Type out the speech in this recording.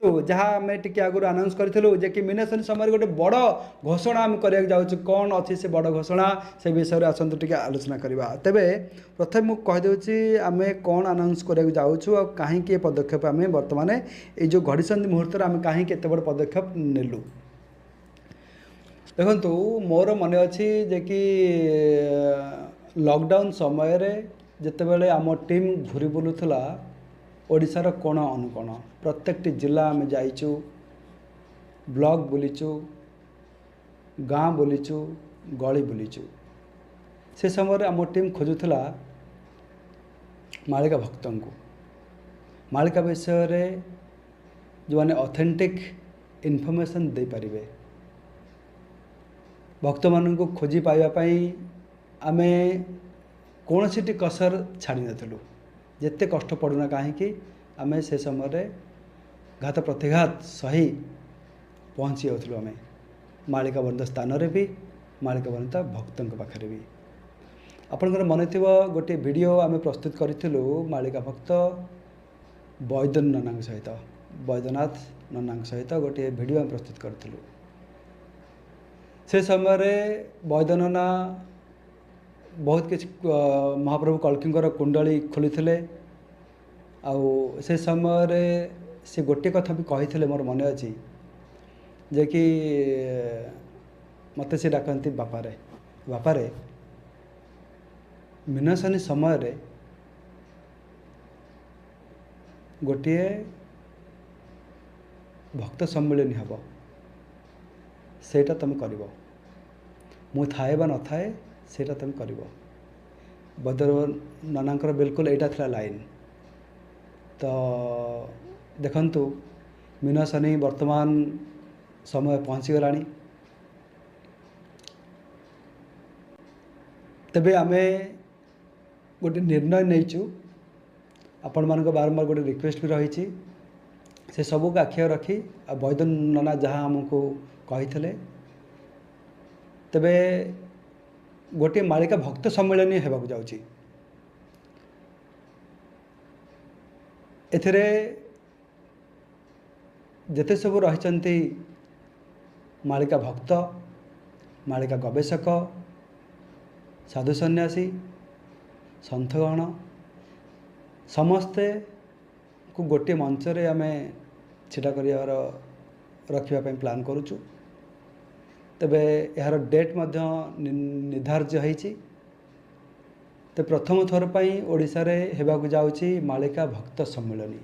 ଯାହା ଆମେ ଟିକେ ଆଗରୁ ଆନାଉନ୍ସ କରିଥିଲୁ ଯେ କି ମୀନଶନି ସମୟରେ ଗୋଟେ ବଡ଼ ଘୋଷଣା ଆମେ କରିବାକୁ ଯାଉଛୁ। କ'ଣ ଅଛି ସେ ବଡ଼ ଘୋଷଣା, ସେ ବିଷୟରେ ଆସନ୍ତୁ ଟିକେ ଆଲୋଚନା କରିବା। ତେବେ ପ୍ରଥମେ ମୁଁ କହିଦେଉଛି ଆମେ କ'ଣ ଆନାଉନ୍ସ କରିବାକୁ ଯାଉଛୁ ଆଉ କାହିଁକି ଏ ପଦକ୍ଷେପ ଆମେ ବର୍ତ୍ତମାନ ଏଇ ଯେଉଁ ଘଡ଼ିସନ୍ଧି ମୁହୂର୍ତ୍ତରେ ଆମେ କାହିଁକି ଏତେ ବଡ଼ ପଦକ୍ଷେପ ନେଲୁ। ଦେଖନ୍ତୁ, ମୋର ମନେ ଅଛି ଯେ କି ଲକଡାଉନ୍ ସମୟରେ ଯେତେବେଳେ ଆମ ଟିମ୍ ଘୁରି ବୁଲୁଥିଲା ଓଡ଼ିଶାର କୋଣ ଅନୁକୋଣ, ପ୍ରତ୍ୟେକଟି ଜିଲ୍ଲା ଆମେ ଯାଇଛୁ, ବ୍ଲକ ବୁଲିଛୁ, ଗାଁ ବୁଲିଛୁ, ଗଳି ବୁଲିଛୁ। ସେ ସମୟରେ ଆମ ଟିମ୍ ଖୋଜୁଥିଲା ମାଳିକା ଭକ୍ତଙ୍କୁ, ମାଳିକା ବିଷୟରେ ଯେଉଁମାନେ ଅଥେଣ୍ଟିକ୍ ଇନଫର୍ମେସନ୍ ଦେଇପାରିବେ। ଭକ୍ତମାନଙ୍କୁ ଖୋଜି ପାଇବା ପାଇଁ ଆମେ କୌଣସିଟି କସର ଛାଡ଼ିନଥିଲୁ। ଯେତେ କଷ୍ଟ ପଡ଼ୁନା କାହିଁକି ଆମେ ସେ ସମୟରେ ଘାତ ପ୍ରତିଘାତ ସହି ପହଞ୍ଚି ଯାଉଥିଲୁ ଆମେ ମାଳିକା ବର୍ଣ୍ଣିତ ସ୍ଥାନରେ ବି, ମାଳିକା ବର୍ଣ୍ଣିତ ଭକ୍ତଙ୍କ ପାଖରେ ବି। ଆପଣଙ୍କର ମନେଥିବ ଗୋଟିଏ ଭିଡ଼ିଓ ଆମେ ପ୍ରସ୍ତୁତ କରିଥିଲୁ ମାଳିକା ଭକ୍ତ ବୈଦ୍ୟ ନନାଙ୍କ ସହିତ, ବୈଦ୍ୟନାଥ ନନାଙ୍କ ସହିତ ଗୋଟିଏ ଭିଡ଼ିଓ ଆମେ ପ୍ରସ୍ତୁତ କରିଥିଲୁ। ସେ ସମୟରେ ବୈଦ୍ୟ ନନା ବହୁତ କିଛି ମହାପ୍ରଭୁ କଳ୍କୀଙ୍କର କୁଣ୍ଡଳୀ ଖୋଲିଥିଲେ। ଆଉ ସେ ସମୟରେ ସେ ଗୋଟିଏ କଥା ବି କହିଥିଲେ, ମୋର ମନେ ଅଛି, ଯେ କି ମୋତେ ସେ ଡାକନ୍ତି ବାପାରେ, ବାପାରେ ମୀନଶନି ସମୟରେ ଗୋଟିଏ ଭକ୍ତ ସମ୍ମିଳନୀ ହେବ, ସେଇଟା ତୁମେ କରିବ, ମୁଁ ଥାଏ ବା ନଥାଏ ସେଇଟା ତୁମେ କରିବ। ବୈଦ୍ୟ ନନାଙ୍କର ବିଲକୁଲ ଏଇଟା ଥିଲା ଲାଇନ୍। ତ ଦେଖନ୍ତୁ, ମୀନଶନି ବର୍ତ୍ତମାନ ସମୟ ପହଞ୍ଚିଗଲାଣି। ତେବେ ଆମେ ଗୋଟେ ନିର୍ଣ୍ଣୟ ନେଇଛୁ, ଆପଣମାନଙ୍କ ବାରମ୍ବାର ଗୋଟେ ରିକ୍ୱେଷ୍ଟ ବି ରହିଛି, ସେ ସବୁକୁ ଆଖିରେ ରଖି ଆଉ ବୈଦ୍ୟ ନନା ଯାହା ଆମକୁ କହିଥିଲେ, ତେବେ ଗୋଟିଏ ମାଳିକା ଭକ୍ତ ସମ୍ମିଳନୀ ହେବାକୁ ଯାଉଛି। ଏଥିରେ ଯେତେ ସବୁ ରହିଛନ୍ତି ମାଳିକା ଭକ୍ତ, ମାଳିକା ଗବେଷକ, ସାଧୁ ସନ୍ନ୍ୟାସୀ, ସନ୍ଥଗଣ, ସମସ୍ତେଙ୍କୁ ଗୋଟିଏ ମଞ୍ଚରେ ଆମେ ଛିଡ଼ା କରିବାର ରଖିବା ପାଇଁ ପ୍ଲାନ୍ କରୁଛୁ। ତେବେ ଏହାର ଡେଟ୍ ମଧ୍ୟ ନିର୍ଦ୍ଧାର୍ଯ୍ୟ ହେଇଛି। ତ ପ୍ରଥମ ଥର ପାଇଁ ଓଡ଼ିଶାରେ ହେବାକୁ ଯାଉଛି ମାଳିକା ଭକ୍ତ ସମ୍ମିଳନୀ।